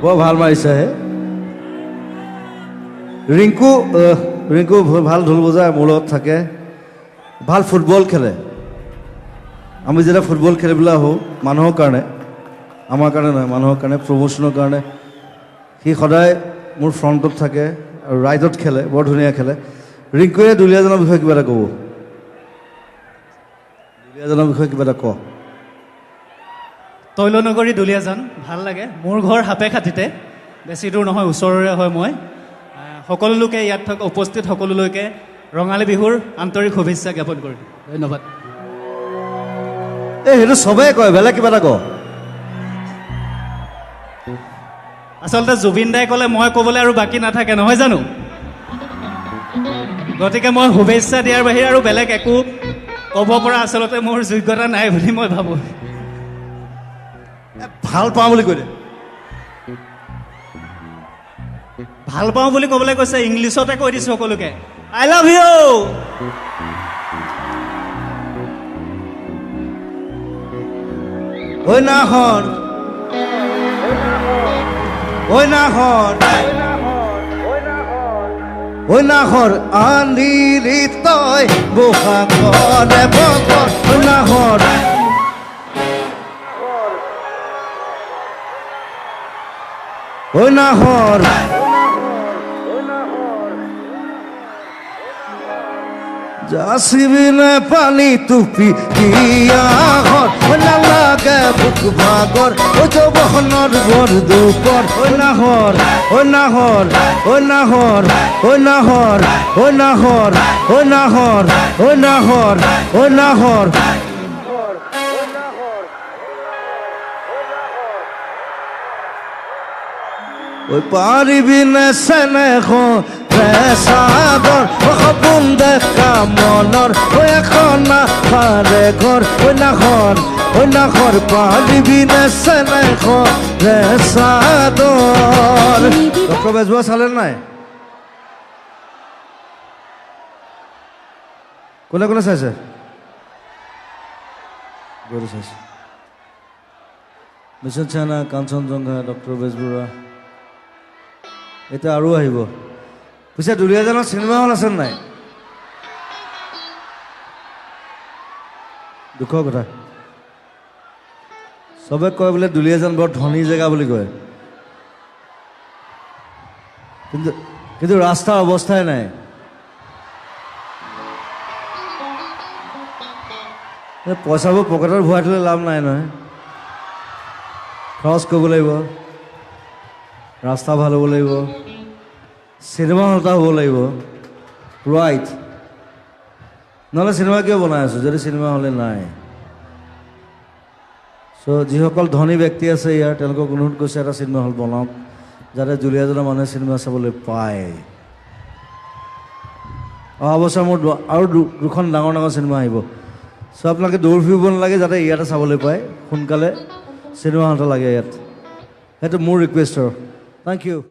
বৰ ভাল মাৰিছে হে। ৰিংকু, ৰিংকু ভাল ঢোল বজায়, মোৰ লগত থাকে, ভাল ফুটবল খেলে। আমি যেতিয়া ফুটবল খেলিবলৈ আহোঁ মানুহৰ কাৰণে, আমাৰ কাৰণে নহয়, মানুহৰ কাৰণে, প্ৰমোশ্যনৰ কাৰণে, সি সদায় মোৰ ফ্ৰণ্টত থাকে আৰু ৰাইটত খেলে, বৰ ধুনীয়া খেলে। ৰিংকুৱে দুলীয়াজানৰ বিষয়ে কিবা এটা ক'ব। দুলীয়াজানৰ বিষয়ে কিবা এটা ক। তৈলনগৰী দুলীয়াজান ভাল লাগে। মোৰ ঘৰ সাপেখাতিতে, বেছি দূৰ নহয়, ওচৰৰে হয় মই। সকলো লোকে ইয়াত থকা উপস্থিত সকলোলৈকে ৰঙালী বিহুৰ আন্তৰিক শুভেচ্ছা জ্ঞাপন কৰিলোঁ। ধন্যবাদ। এই সেইটো চবেই কয়, বেলেগ কিবা এটা ক। আচলতে জুবিন দাই ক'লে মই ক'বলৈ আৰু বাকী নাথাকে, নহয় জানো? গতিকে মই শুভেচ্ছা দিয়াৰ বাহিৰে আৰু বেলেগ একো ক'ব পৰা আচলতে মোৰ যোগ্যতা নাই বুলি মই ভাবোঁ। ভাল পাওঁ বুলি কৈ দে। ভাল পাওঁ বুলি ক'বলৈ কৈছে, ইংলিছতে কৈ দিছোঁ সকলোকে, I love you. ঐ নাহৰ, ঐ নাহৰ, ঐ নাহৰ আনিলি তই বহাগৰে বগৰ। ঐ নাহৰ, ঐ নাহৰ, যাচিবি নে পানী টুপি দিয়া ঘৰ, ঐ নালাগে বুক ভাগৰ, ঐ যৌৱনৰ বৰ দুপৰ। ঐ নাহৰ, ঐ নাহৰ, ঐ নাহৰ, ঐ নাহৰ, ঐ নাহৰ, ঐ নাহৰ, ঐ নাহৰ, ঐ নাহৰ। ঐ পাৰিবি নে চেনেহ চাদৰ, সপোন দেখা মনৰ, ঐ এখন আশাৰে ঘৰ। ঐ নাহৰ, ঐ নাহৰ, পাৰিবি নে চেনেহ চাদৰ। ডক্টৰ বেজবৰুৱা চালে নাই? কোনে কোনে চাইছে? চাইছে mission China, Kanchenjunga, doctor Bezbaruah, এতিয়া আৰু আহিব। পিছে দুলীয়াজানত চিনেমা হল আছে নাই? দুখৰ কথা, চবে কয় বোলে দুলীয়াজান বৰ ধনী জেগা বুলি কয়, কিন্তু কিন্তু ৰাস্তাৰ অৱস্থাই নাই। পইচাবোৰ পকেটত ভৰাই থ'লে লাভ নাই নহয়, খৰচ কৰিব লাগিব, ৰাস্তা ভাল হ'ব লাগিব, চিনেমা হল এটা হ'ব লাগিব, ৰাইট? নহ'লে চিনেমা কিয় বনাই আছোঁ যদি চিনেমা হলে নাই? চ' যিসকল ধনী ব্যক্তি আছে ইয়াৰ, তেওঁলোকক অনুৰোধ কৰিছে এটা চিনেমা হল বনাওক, যাতে দুলীয়াজানৰ মানুহে চিনেমা চাবলৈ পায়। অহা বছৰ মোৰ আৰু দুখন ডাঙৰ ডাঙৰ চিনেমা আহিব। চ' আপোনালোকে দৌৰ ফুৰিব নালাগে, যাতে ইয়াতে চাবলৈ পায় সোনকালে। চিনেমা হল এটা লাগে ইয়াত, সেইটো মোৰ ৰিকুৱেষ্ট আৰু। Thank you.